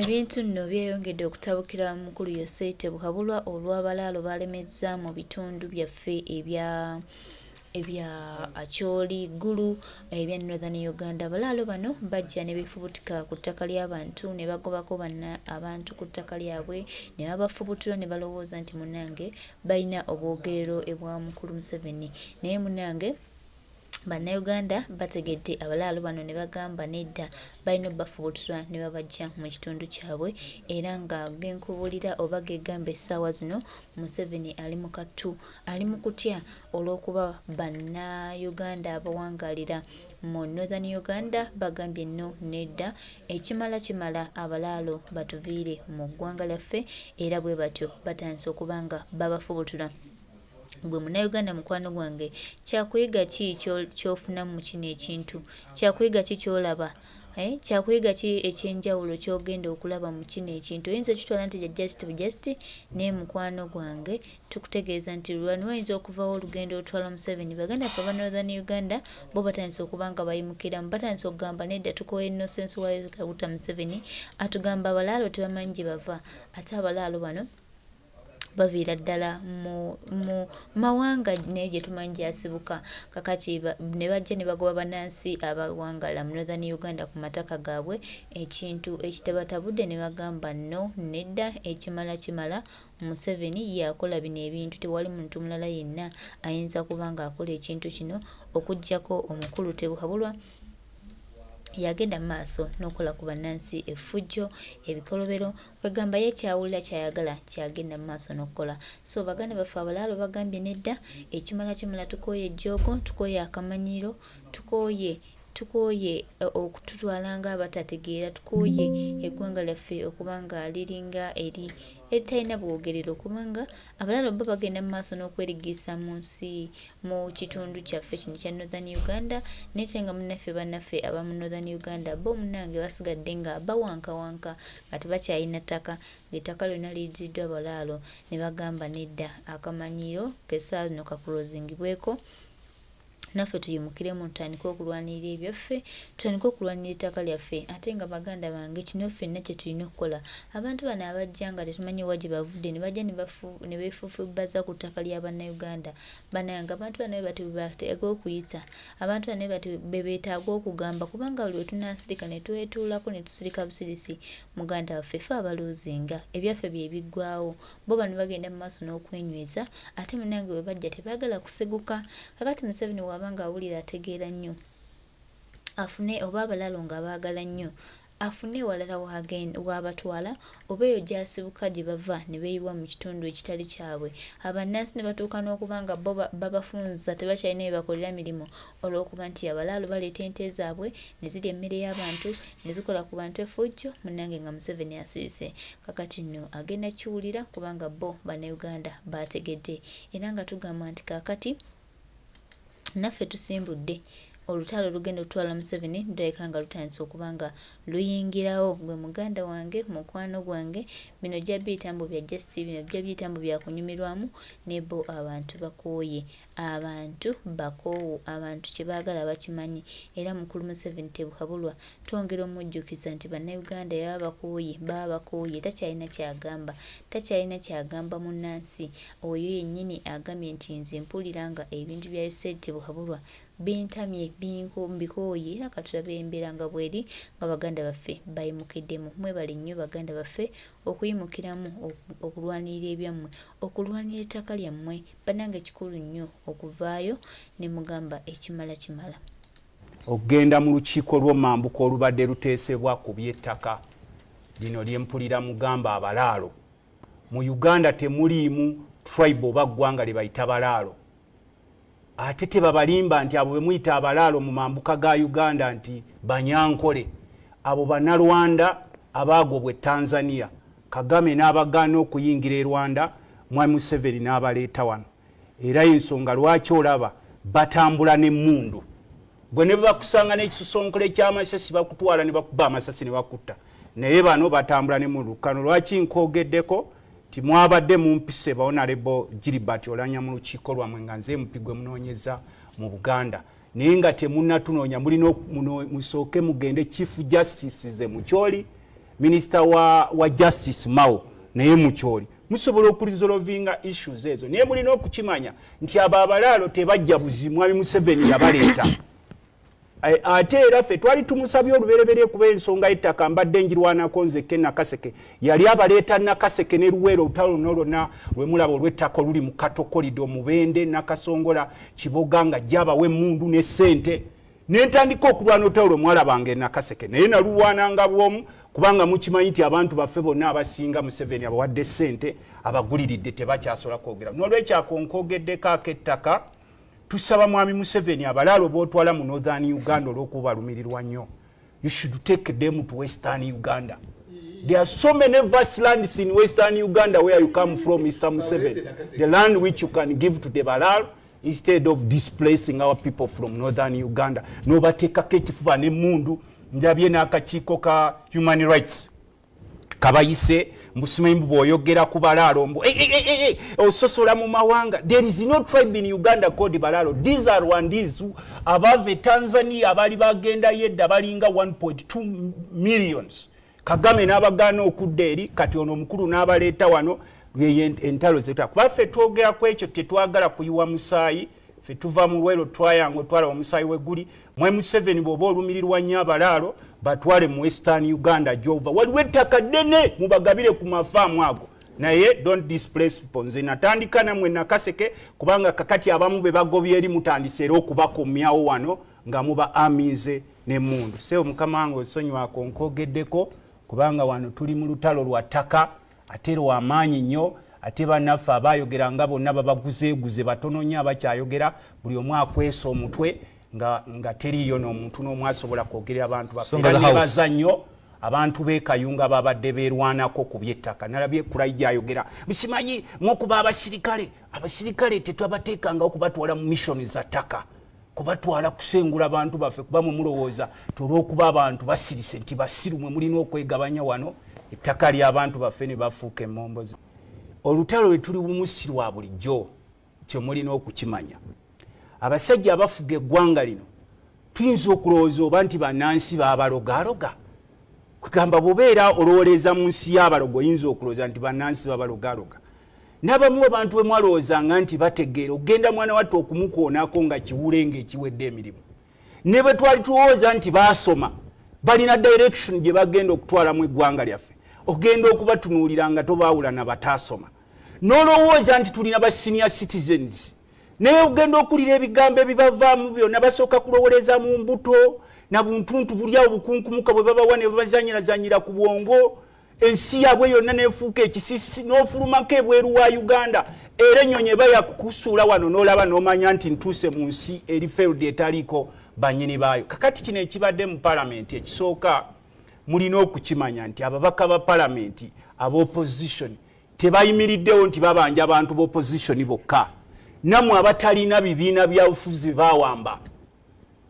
Ebintu nno byeyongedde okutabukira mukulu Yosei Tebuhabulwa olw'abalaalo b'alemezza mu bitundu byaffe ebya ebya Acholi, Gulu, ebya Northern Uganda. Abalaalo bano bajja ne beefubutuka ku ttaka ly'abantu ne bagobako banna abantu ku ttaka lyabwe ne babafubutula ne balowooza nti munnange balina obwogerero ebwa mukulu Museveni naye munnange Bannayuganda bategedde abalaalo bano ne bagamba nedda balina obafubutula ne babaggya mu kitundu kyabwe era nga genkubuulira oba gegamba essaawa zino Museveni ali mu kattu ali mu kutya olw'okuba Bannayuganda abawangaalira mu Northern Uganda bagambye no nedda ekimala kimala abalaalo batuviire mu ggwanga lyaffe era bwe batyo batandise okuba nga babafubutula. Gwe Munnayuganda mukwano gwange, kyakuyiga ki ky'ofunamu mu kino ekintu? Kyakuyiga ki ky'olaba? Eh, kyakuyiga ki eky'enjawulo ky'ogenda okulaba mu kino ekintu? Oyinza okitwala nti kya just bu just, naye mukwano gwange tukutegeeza nti wano wayinza okuvawo olugendo olutwala Museveni. Baganda baffe aba Northern Uganda bo batandise okuba nga bayimukiramu, batandise okugamba nedda tukooye nonsense wa Kaguta Museveni atugamba abalaalo tebamanyi gye bava ate abalaalo bano baviira ddala mu mu mawanga naye gye tumanyi gy'asibuka kakati ne bajja ne bagoba bannansi abawangaala mu Northern Uganda ku mataka gaabwe ekintu ekitabatabudde ne bagamba no nedda ekimala kimala Museveni y'akola bino ebintu tewali muntu mulala yenna ayinza kuba ng'akola ekintu kino okuggyako omukulu Tebuhabulwa yagenda mu maaso n'okukola ku bannansi effujjo ebikolobero Kwegamba ye kyawulira kyayagala kyagenda mumaaso nokukola so baganda baffe abalaalo bagambye nedda ekimala kimala tukooye ejjoogo tukooye akamanyiiro tukooye tukooye eh, okututwala nga abatategeera tukooye eggwanga lyaffe okuba nga liringa eri eritalina bwogerero kubanga abalaalo bo bagenda mu maaso n'okwerigiisa mu nsi mu kitundu kyaffe kino ekya Northern Uganda naye ate nga munnaffe bannaffe aba mu Northern Uganda bo munnange basigadde nga bawankawanka nga tebakyalina ttaka ng'ettaka lyonna liyitiriddwa balaalo ne bagamba nedda akamanyiiro k'essaawa zino kakulozingibweko naffe tuyimukiremu tutandike okulwanirira ebyaffe tutandike okulwanirira ettaka lyaffe ate nga baganda bange kino ffenna kye tulina okukola abantu bano abajja nga tetumanyi wa gye bavudde ne bajja ne beefufubbaza ku ttaka lya bannayuganda banange abantu bano bwe batyo bwe bateekwa okuyita abantu bano bwe batyo be beetaaga okugamba kubanga buli lwe tunaasirika ne twetuulako ne tusirika busirisi muganda waffe ffe abaluuzinga ebyaffe bye biggwaawo Bo bano bagenda mu maaso n'okwenyweza ate munange bwe bajja tebaagala kuseguka. Kakati Museveni waaba nga awulira ategeera nnyo afune oba abalaalo nga abaagala nnyo afune ewalala w'abatwala oba eyo gy'asibuka gye bava ne beeyiwa mu kitundu ekitali kyabwe abannansi ne batuuka n'okuba nga bo babafunza tebakyalina we bakolera mirimu olw'okuba nti abalaalo baleeta ente zaabwe ne zirya emmere y'abantu ne zikola ku bantu effujjo munnange nga Museveni asirise. Kakati nno agenda kiwulira kubanga bo Bannayuganda baategedde era nga tugamba nti kaakati naffe tusimbudde olutalo olugenda okutwala Museveni lulabika nga lutandise okuba nga luyingirawo. Gwe muganda wange, mukwano gwange, bino ojja biyita mbu bya just, bino ojja biyita mbu bya kunyumirwamu naye bo abantu bakooye. Abantu bakoowu, abantu kye baagala bakimanyi era mukulu Museveni Tebuhabulwa twongera omujjukiza nti Bannayuganda baba bakooye baba bakooye takyalina ky'agamba, takyalina ky'agamba munnansi oyo yennyini agambye nti nze mpulira nga ebintu bya Usaid Tebuhabulwa bintamye mbikooye era katulabe embeera nga bweri nga baganda baffe bayimukiddemu. Mwebale nnyo baganda baffe okuyimukiramu okulwanirira ebyammwe, okulwanira ettaka lyammwe. Banange kikulu nnyo okuvaayo nemugamba ekimala kimala. Okugenda mu lukiiko lw'omambuka olubadde luteesebwa ku by'ettaka lino lye mpulira mugamba abalaalo. Mu Uganda temuliimu tribe oba ggwanga lye bayita balaalo. Ate tebabalimba nti abo be muyita abalaalo mu mambuka ga Uganda nti Banyankole. Abo Banarwanda abaagobwa e Tanzania, Kagame n'abagaana okuyingira e Rwanda, Mwami Museveni n'abaleeta wano. Era y'ensonga lwaki olaba batambula n'emmundu. Gwe ne bakusanga n'ekisusonkole ky'amasasi bakutwala ne bakuba amasasi ne bakutta. Naye bano batambula n'emmundu. Kano lwaki nkoogeddeko nti mwabadde mumpise ba Honorable Gilbert Olanya mu lukiiko lwammwe nga nze MP gwe munoonyeza mu Buganda. Naye nga temunnatunoonya mulina musooke mugende Chief Justice ze Mucholi. Minisita wa Justice Mao naye Mukyoli. Musobola okuresolvinga issues ezo, naye mulina okukimanya nti abo abalaalo tebajja buzimu. Mwami Museveni yabaleeta. Ate era ffe twali tumusabye olubereberye, kuba ensonga y'ettaka mbadde njirwanako nzeke. Nakaseke yali abaleeta, Nakaseke ne Luweero. Olutalo luno lwonna lwemulaba olw'ettaka oluli mu Cattle Corridor, Mubende, Nakasongola, Kiboga, nga jabawa emmundu ne ssente, nentandika okulwana olutalo lwe mwalabanga e Nakaseke, naye nalulwananga bwomu, kubanga mukimanyi nti abantu baffe bonna abasinga Museveni abawadde ssente, abaguliridde, tebakyasobola kwogera. Nolwekyo ako nkwogeddeko ak'ettaka. Tusaba mwami Museveni, abalaalo b'otwala mu Northern Uganda, olw'okuba balumirirwa nnyo, you should take them to Western Uganda. There are so many vast lands in Western Uganda, where you come from, Mr Museveni, the land which you can give to the balaalo instead of displacing our people from Northern Uganda, nobateekako ekifuba n'emmundu. Ndabye n'akakiiko ka human rights kabayise, mbusimanyi mbu bw'oyogera ku balaalo mbu "Eh, eh, eh, eh, ososola mu mawanga." There is no tribe in Uganda called Balaalo. These are Rwandese abava e Tanzania, abaali bagendayo edda, balinga 1.2 millions. Kagame n'abagaana okudda eri, kati ono omukulu n'abaleeta wano. Yeyo entalo zetuta, kuba ffe twogera ku ekyo, tetwagala kuyiwa musaayi. Ffe tuva mu Lwero Triangle, twalaba omusaayi we guli. Mwe Museveni, bw'oba olumirirwa nnyo abalaalo, batwale mu Western Uganda gyova, waliwo ettaka ddene, mubagabire ku mafaamu ago, naye don't displace people. Nze natandika namwe Nakaseke, kubanga kakati abamu be bagobye eri mutandise era okubakomyawo wano nga muba amize n'emmundu. Seo mukama wange, osonyiwako nkwogeddeko, kubanga wano tuli mu lutalo lwa ttaka, ate lwamaanyi nnyo. Ate bannaffe abayogera nga bonna babaguzeeguze, batono nnyo abakyayogera. Buli omu akwesa omutwe nga teriiyo n'omuntu n'omu asobola kwogerera abantu baffe. Songa Era the house. nebaza nnyo abantu b'e Kayunga babadde beerwanako ku by'ettaka. Nalabye Kulayija ayogera, bisimanyi mwokuba abasirikale. Abasirikale tetwabateekangawo kubatwala mu mission za ttaka, kubatwala kusengula bantu baffe, kuba mwe mulowooza ti olw'okuba abantu basirise nti basiru, mwe mulina okwegabanya wano ettaka ly'abantu baffe ne bafuuka emmombozi. Olutalo lwe tuli bumu si lwa bulijjo, kye mulina okukimanya. Abasajja abafuga eggwanga lino, tuyinza okulowooza oba nti bannansi baabalogaaloga. Kugamba bw'obeera olowooleza mu nsi y'abalogo, oyinza okulowooza nti bannansi babalogaaloga. N'abamu abantu bwe mwalowoozanga nti bategeera, ogenda mwana watte okumukoonako nga kiwule ng'ekiwedde emirimu. Ne bwe twali tulowooza nti baasoma, balina direction gye bagenda okutwalamu eggwanga lyaffe, ogenda okubatunuulira nga tobaawula na bataasoma. N'olowooza nti tulina ba senior citizens, naye ogenda okulira ebigambo ebibavaamu byonna, basooka kulowoleza mu mbuto na buntuntu buli awo bukunkumuka bwe babawa ne babazanyirazanyira ku bwongo, ensi yaabwe yonna nefuuka ekisisi. N'ofulumako ebweru wa Uganda, era ennyonyi eba yakukusuula wano, n'olaba n'omanya nti ntuuse mu nsi eri failed, etaliiko bannyini baayo. Kakati kino ekibadde mu palamenti, ekisooka mulina okukimanya nti ababaka ba palamenti ab'opposition tebayimiriddewo nti babanja abantu b'opposition bokka. Nammwe abatalina bibiina byabufuzi bawamba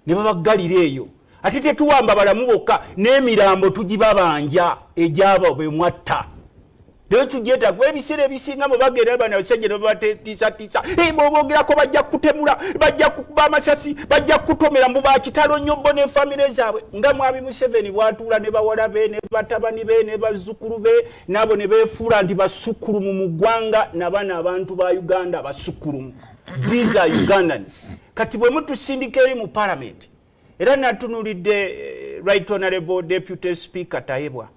ne babaggalira eyo. Ate tetuwamba balamu bokka, n'emirambo tugibabanja egyabo be mwatta. Leero tugyetaaga, kuba ebiseera ebisinga bwe bagenda bano abasajja ne babatiisatiisa, bw'obogerako bajja kukutemula, bajja kukuba amasasi, bajja kukutomera, mbu bakitalo nnyo bo ne famire zaabwe. Nga mwami Museveni bw'atuula ne bawala be ne batabani be ne bazzukulu be, n'abo ne beefuula nti basukkulumu mu ggwanga, nabano abantu ba Uganda basukkulumu. These are Ugandans. Kati bwe mutusindika eri mu palamenti, era natunulidde Right Honorable Deputy Speaker Tayebwa,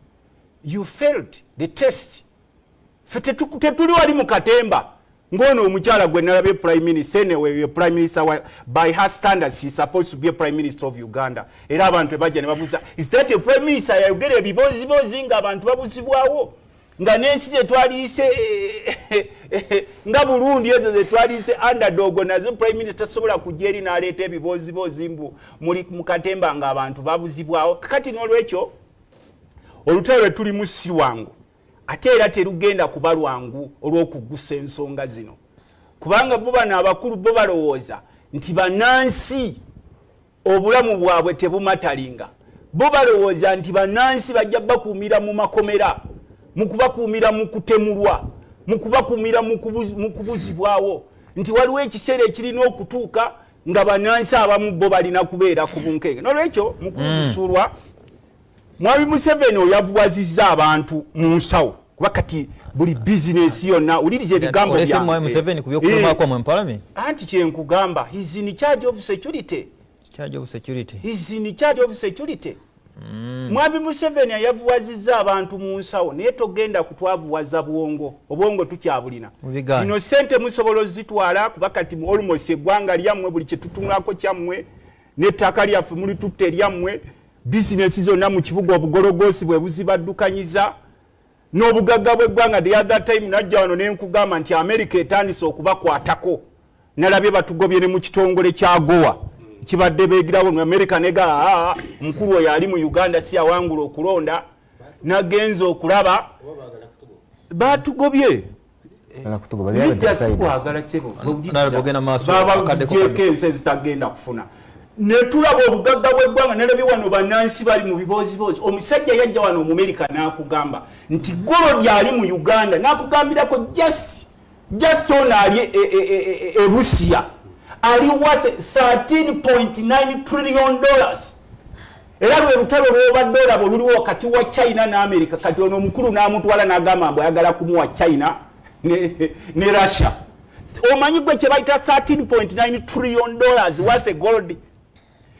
you failed the test. Ffe tetuli wali mu katemba ng'ono omukyala gwe nalabye prime minister. Anyway, ye prime minister wa, by her standards she supposed to be a prime minister of Uganda. Era abantu ebajja ne babuuza, "Is that a prime minister?" Yayogera ebibozibozi ng'abantu babuzibwawo, nga n'ensi zetwaliise nga Burundi, ezo zetwaliise underdog, nazo prime minister tasobola kujja eri n'aleeta ebibozibozi mbu muli mu katemba ng'abantu babuzibwawo. Kakati n'olwekyo olutalo lwe tulimu si lwangu, ate era terugenda kuba lwangu olw'okuggusa ensonga zino, kubanga bo bano abakulu bo balowooza nti bannansi obulamu bwabwe tebumatalinga. Bo balowooza nti bannansi bajja bakuumira mu makomera, mu kubakuumira mu kutemulwa, mu kubakuumira mu kubuzibwawo, nti waliwo ekiseera ekirina okutuuka nga bannansi abamu bo balina kubeera ku bunkenke. Nolwekyo mukulu Busuulwa, Mwami Museveni oyavuwazizza abantu mu nsawo, kuba kati buli bizinesi yonna, wuliriza ebigambo. Olese Mwami Museveni ku by'okufuluma kwammwe mu parliament? Anti kyenkugamba, he's in charge of security. Charge of security. He's in charge of security. Mwami Museveni ayavuwazizza abantu mu nsawo, naye togenda kutwavuwaza bwongo, obwongo tukyabulina. Mubigaanye. Zino sente musobola ozitwala, kuba kati mu almost eggwanga lyammwe, buli kyetutunulako kyammwe, n'ettaka lyaffe mulitutte eryammwe, bizinesi zonna mu kibuga obugologoosi bwe buzibaddukanyiza n'obugagga bw'eggwanga. The other time najja wano nenkugamba nti America etandise okubakwatako. Nalabye batugobye ne mu kitongole kya AGOA kibadde beegirawo mu America, nega aa mukulu oyo ali mu Uganda si awangula okulonda. Nagenza okulaba batugobye. Nedda, si kwagala sebo. Honorable, maaso, akaddeko. Babagyeko ensi ezitagenda kufuna, netulaba obugagga bw'eggwanga. Nalabye wano bannansi bali mu bibooziboozi. Omusajja yajja wano Omumerika n'akugamba nti gold ali mu Uganda, n'akugambirako just ono ali e Busiya ali worth $13.9 trillion. Era lwe lutalo lwobadde olaba oluliwo wakati wa China ne America. Kati ono omukulu n'amutwala n'agamba mbu ayagala kumuwa China ne Russia. Omanyi gwe kye bayita $13.9 trillion worth gold?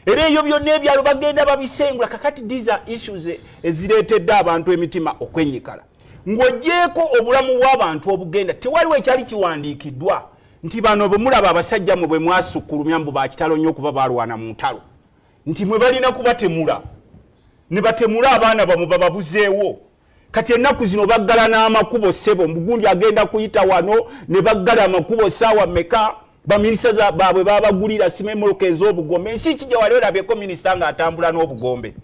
Era eyo byonna ebyalo bagenda babisengula. Kakati these are issues ezireetedde abantu emitima okwenyikala. Ng'ogyeko obulamu bw'abantu obugenda, tewaliwo ekyali kiwandiikiddwa nti bano bwe mulaba abasajja mwe bwe mwasukkulumya mbu bakitalo nnyo okuba balwana mu ntalo, nti mwe balina kubatemula ne batemula abaana bamwe bababuzeewo. Kati ennaku zino baggala n'amakubo, ssebo, mbugundi agenda kuyita wano ne baggala amakubo saawa meka. Baminisita baabwe babagulira simemoloka ez'obugombe. Ensi kijja wali olabyeko minisita ng'atambula n'obugombe?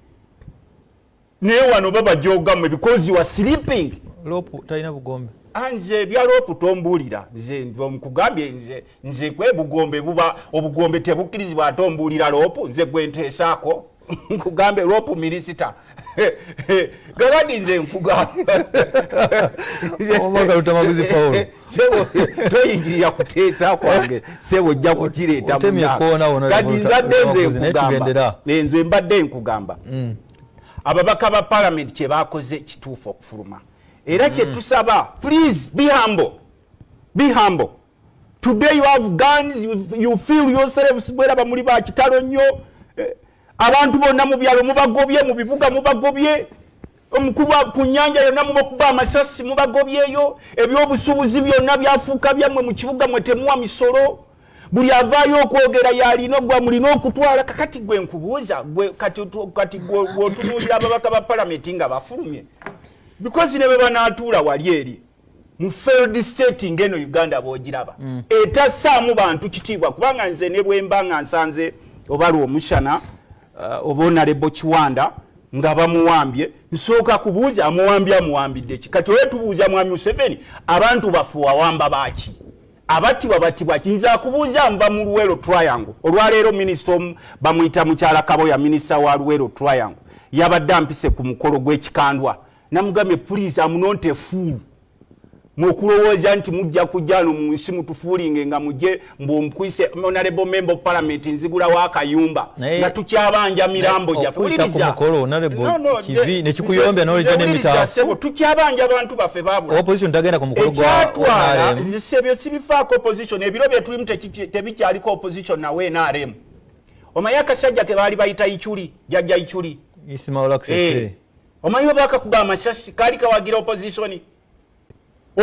Naye wano babajogammwe because you are sleeping. LOP talina bugombe. Ah, nze ebya LOP tombuulira. Nze nkugambye, nze kwe bugombe buba obugombe tebukkirizibwa, ate ombuulira LOP. Nze gwe nteesaako, nkugambe LOP minisita gagadi, nze nkugamba. Omubaka Lutamaguzi Paul. Sebo, toyingirira kuteesa kwange, sebo, ojja kukireeta. Otemye koona wona. Kati nzadde nze Lutamaguzi, naye nkugamba tugendera. Nze mbadde nkugamba, ababaka ba palamenti kye bakoze kituufu okufuluma, era kyetusaba, please be humble, be humble. Today you have guns, you feel yourselves, bweraba muli bakitalo nnyo. Abantu bonna mu byalo mubagobye, mu bibuga mubagobye, omukulu ku nyanja yonna mubakuba amasasi, mubagobyeyo. Ebyobusuubuzi byonna byafuuka byammwe mu kibuga, mwe temuwa misolo. Buli avaayo okwogera yalina gwa mulina okutwala. Kakati gwe nkubuuza, gwe kati gweotunuulira ababaka ba palamenti nga bafulumye, because ne bwe banaatuula wali eri mu failed state ngeno Uganda bwogiraba, etassaamu bantu kitiibwa, kubanga nze ne bwemba nga nsanze oba Lwomushana, oba Honorable Kiwanda nga bamuwambye, nsooka kubuuza amuwambye amuwambidde ki? Kati oye tubuuza mwami Museveni, abantu baffe wawamba baaki? Abattibwa battibwa ki? Nze akubuuza nva mu Luwero Triangle. Olwaleero minisita omu bamuyita mukyala Kaboya, minisita wa Luwero Triangle, yabadde ampise ku mukolo gw'ekikandwa. Namugambye, please, am not a fool. Mwokulowooza nti mujja kujja no mu nsi mutufuulinge nga mujje mbu omukwise honorable member of parliament nzigulawo akayumba nga tukyabanja mirambo gyaffe. Okuyita ku Wuliriza. mukolo, honorable, No, no, kibi, ne kikuyombya nze n'olejja wuliriza, n'emitaafu. ssebo, tukyabanja abantu baffe babula. Opposition tagenda ku mukolo gwa Ekyatwala NRM. nze ebyo sibifaako. Opposition, ebiro bye tulimu tebikyaliko opposition nawe NRM. Omanyi akasajja ke baali bayita Ichuli, jjajja Ichuli? Ismail Access. Omanyi oba akakuba amasasi kaali kawagira opposition?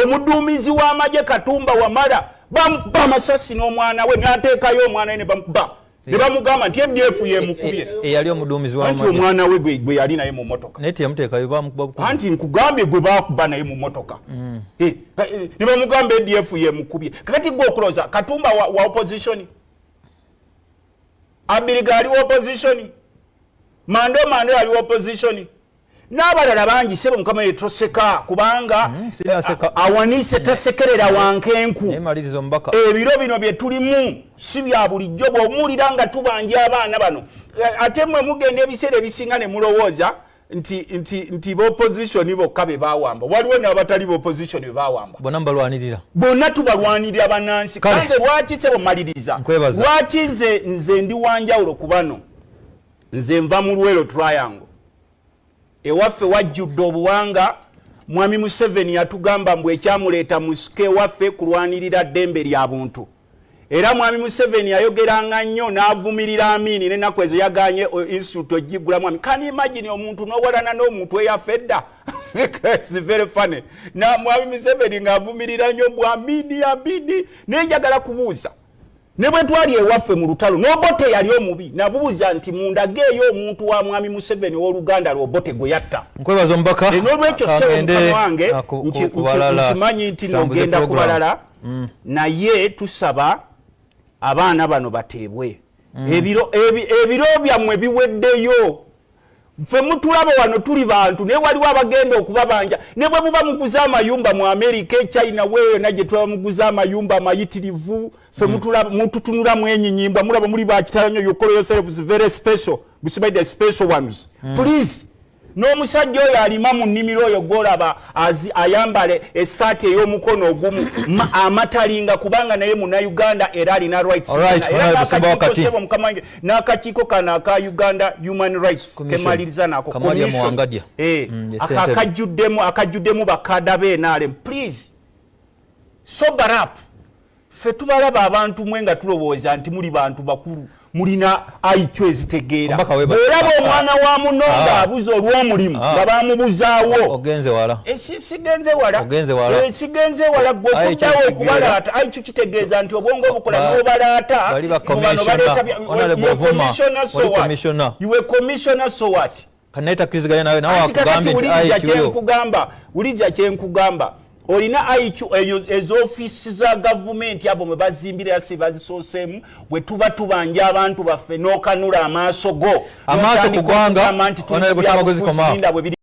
Omuduumizi w'amagye Katumba Wamala bamukuba amasasi n'omwana we, n'ateekayo omwana we ne bamukuba ne bamugamba nti ADF yemukubye. Eyali omuduumizi Anti w'amagye? omwana we gwe yali naye mu motoka. Naye teyamuteekayo, bamukuba bukubi. Anti nkugambye gwe bakuba naye mu motoka. Ne bamugamba ADF yemukubye. Kakati gwe okuloza Katumba wa opposition, Abiriga ali wa opposition, Mando Mando ali wa opposition, n'abalala bangi, sebo. Mukama yetoseka kubanga Sinaseka. Awanise tasekerera wankenku. Naye maliriza, omubaka. Ebiro bino bye tulimu si bya bulijjo. Bw'omuwulira nga tubanja abaana bano, ate mwe mugenda ebiseera ebisinga ne mulowooza nti b'opposition bokka be bawamba. Waliwo n'abatali b'opposition be bawamba. Bonna mubalwanirira. Bonna tubalwanirira bannansi. Kale. Kange lwaki, sebo, maliriza. Nkwebaza. Lwaki nze ndi wanjawulo ku bano? Nze nva mu Luwero Triangle. Ewaffe wajjudde obuwanga. Mwami Museveni yatugamba mbu ekyamuleeta mu sika ewaffe kulwanirira ddembe lya buntu. Era Mwami Museveni yayogeranga nnyo n'avumirira Amiini, n'ennaku ezo yaganye institute ogigula. Mwami, can you imagine omuntu n'owalana n'omuntu eyaffe edda? It's very funny. Na Mwami Museveni ng'avumirira nnyo bw Amiini, Amiini. Naye njagala kubuuza, ne bwe twali ewaffe mu lutalo n'Obote yali omubi, nabuuza nti mundageeyo omuntu wa Mwami Museveni ow'oluganda lw'Obote gwe yatta. Nkwebaza, omubaka. N'olwekyo, ssebo, Kagende, mukama wange, ku balala. nkimanyi nti Tutambuze nogenda ku program. balala, naye tusaba abaana bano bateebwe. Ebiro byammwe biweddeyo. Ffe mutulaba wano tuli bantu, naye waliwo abagenda okubabanja. Ne bwe muba muguze amayumba mu Amerika, e China, weeyona gye tulaba muguze amayumba amayitirivu, ffe mututunulamu enyinyimba, mulaba muli bakitala nnyo. You call yourselves very special, busibai the special ones. Please, n'omusajja oyo alima mu nnimiro oyo gwolaba ayambale essaati ey'omukono ogumu amatalinga, kubanga naye Munnayuganda era alina rights. All right, Era Honorable Simba n'akakiiko, wakati. ssebo, mukama wange, n'akakiiko kano aka Uganda Human Rights Commission. kemaliriza nako. Kamaria Commission. Muwangadya. Ye ssentebe. Akajjuddemu bakada b'NRM. Please sober up. Ffe tubalaba abantu mwe nga tulowooza nti muli bantu bakulu, mulina IQ ezitegeera. Omubaka weba- Bw'olaba omwana wa muno Ah. ng'abuza olw'omulimu Ah. nga bamubuzaawo. Ogenze wala. Sigenze wala. Ogenze wala. Sigenze wala. Gwe IQ okuddawo kitegeera. okubalaata, IQ kitegeeza nti obwongo obukola n'obalaata. Bali ba Mu bano commissioner. baleeta Honorable you Ovuma, commissioner, so oli what? commissioner. You a commissioner, so what? Kanaye takkiriziganya nawe, nawe Anti kakati akugambye nti wuliriza IQ yo kyenkugamba, wuliriza kyenkugamba. Olina IQ eyo, ez'ofiisi za gavumenti abo mwe bazimbira si bazisooseemu. Bwe tuba tubanja abantu baffe n'okanula amaaso go, Amaaso ku n'otandika ggwanga, okugamba nti tuli Honorable mu Tamagozi, byabufuzi, koma. linda bwe biri.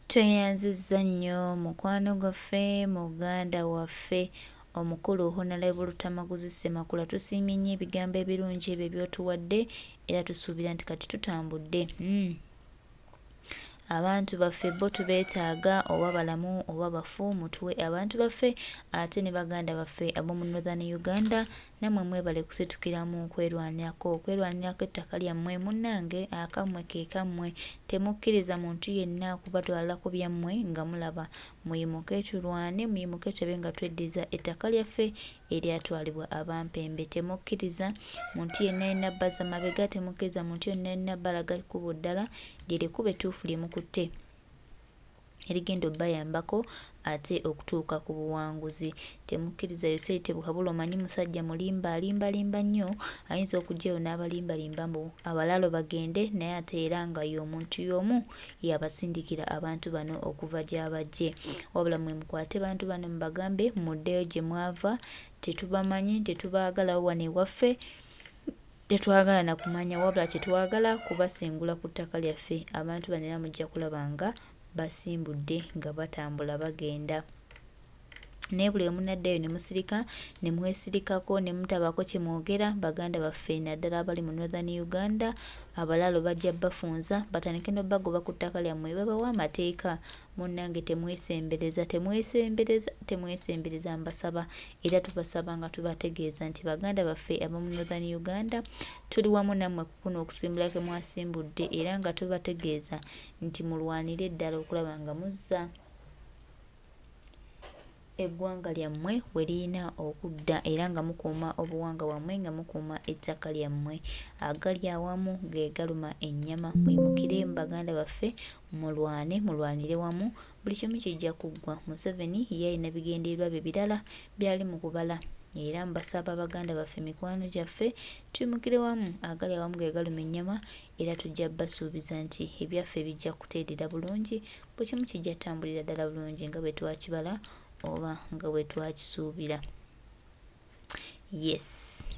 Tweyanzizza nnyo mukwano gwaffe, muganda waffe omukulu Honorable Lutamaguzi Ssemakula. Tusiimye nnyo ebigambo ebirungi ebyo by'otuwadde, era tusuubira nti kati tutambudde. Abantu baffe bo tubeetaaga, oba balamu oba bafu, mutuwe abantu baffe. Ate ne baganda baffe ab'omu Northern Uganda, nammwe mwebale kusitukiramu kwerwanirako ettaka lyammwe. Munnange, akammwe ke kammwe, temukkiriza muntu yenna kubatwalako byammwe nga mulaba. Muyimuke tulwane, muyimuke tulabe nga tweddiza ettaka lyaffe eryatwalibwa abampembe. Temukkiriza muntu yenna yenna bazza mabega, temukkiriza muntu yenna yenna balaga kkubo ddala lye likuba ettuufu lye mukutte erigenda obbayambako ate okutuuka ku buwanguzi. Temukkiriza Yoseri Tebuhabula, omanyi musajja mulimba, alimbalimba nnyo, ayinza okujjayo n'abalimbalimba mbu abalaalo bagende, naye ate era nga y'omuntu y'omu yabasindikira abantu bano okuva gy'abajje. Wabula mwe mukwate bantu bano mubagambe muddeyo gye mwava, tetubamanyi, tetubaagalawo wano ewaffe, tetwagala na kumanya, wabula kyetwagala kubasengula ku ttaka lyaffe. Abantu bano era mujja kulaba nga basimbudde nga batambula bagenda, naye buli omunaddayo ne musirika ne mwesirikako ne mutabaako kye mwogera, baganda baffe naddala abali mu Northern Uganda, abalaalo bajja bafunza batandike n'obbagoba ku ttaka lyammwe, babawe amateeka. Munnange, temwesembereza, temwesembereza, temwesembereza. Mbasaba era tubasaba nga tubategeeza nti baganda baffe ab'omu Northern Uganda, tuli wamu nammwe ku kuno okusimbula ke mwasimbudde, era nga tubategeeza nti mulwanire ddala okulaba nga muzza eggwanga lyammwe we lirina okudda, era nga mukuuma obuwangwa bwammwe, nga mukuuma ettaka lyammwe. Agali awamu ge galuma ennyama. Muyimukire baganda baffe, mulwane, mulwanire wamu, buli kimu kijja kuggwa. Museveni ye alina bigendererwa bye birala byali mu kubala, era mbasaba baganda baffe, mikwano gyaffe, tuyimukire wamu. Agali awamu ge galuma ennyama, era tujja basuubiza nti ebyaffe bijja kuteerera bulungi, buli kimu kijja ttambulira ddala bulungi nga bwe twakibala oba nga bwe twakisuubira. Yes.